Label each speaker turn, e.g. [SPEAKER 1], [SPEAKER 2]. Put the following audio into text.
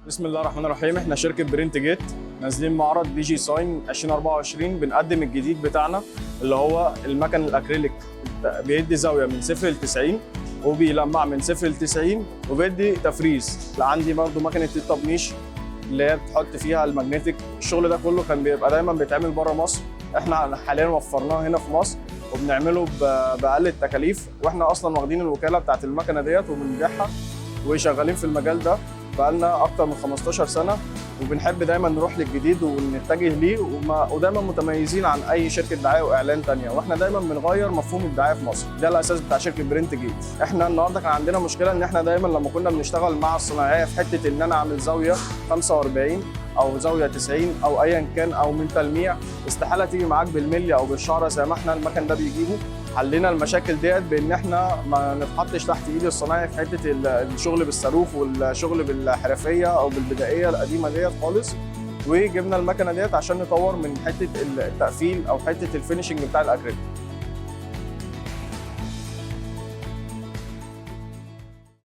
[SPEAKER 1] بسم الله الرحمن الرحيم. احنا شركة برنت جيت نازلين معرض DigiSign 2024، بنقدم الجديد بتاعنا اللي هو المكن الاكريليك، بيدي زاوية من 0 ل 90 وبيلمع من 0 ل 90 وبيدي تفريز. عندي برضو مكنه التبنيش اللي هي بتحط فيها ال magnetic. الشغل ده كله كان بيبقى دايما بيتعمل بره مصر، احنا حاليا وفرناه هنا في مصر وبنعمله باقل التكاليف، واحنا اصلا واخدين الوكالة بتاعت المكنه ديت وبنبيعها وشغالين في المجال ده بقالنا اكتر من 15 سنه، وبنحب دايما نروح للجديد ونتجه ليه ودايما متميزين عن اي شركة دعاية واعلان تانية، واحنا دايما بنغير مفهوم الدعاية في مصر. ده الاساس بتاع شركة برنت جيت. احنا النهارده كان عندنا مشكلة ان احنا دايما لما كنا بنشتغل مع الصناعية في حتة ان انا اعمل زاوية 45 او زاوية 90 او ايا كان او من تلميع، استحالة تيجي معاك بالملي او بالشعره زي ما احنا المكن ده بيجيبه. حلينا المشاكل ديت بان احنا ما نتحطش تحت ايد الصنايعي في حتة الشغل بالصاروخ والشغل بالحرفيه او بالبدائيه القديمة ديت خالص، وجبنا المكنه ديت عشان نطور من حتة التقفيل او حتة ال finishing بتاع الاكريليك.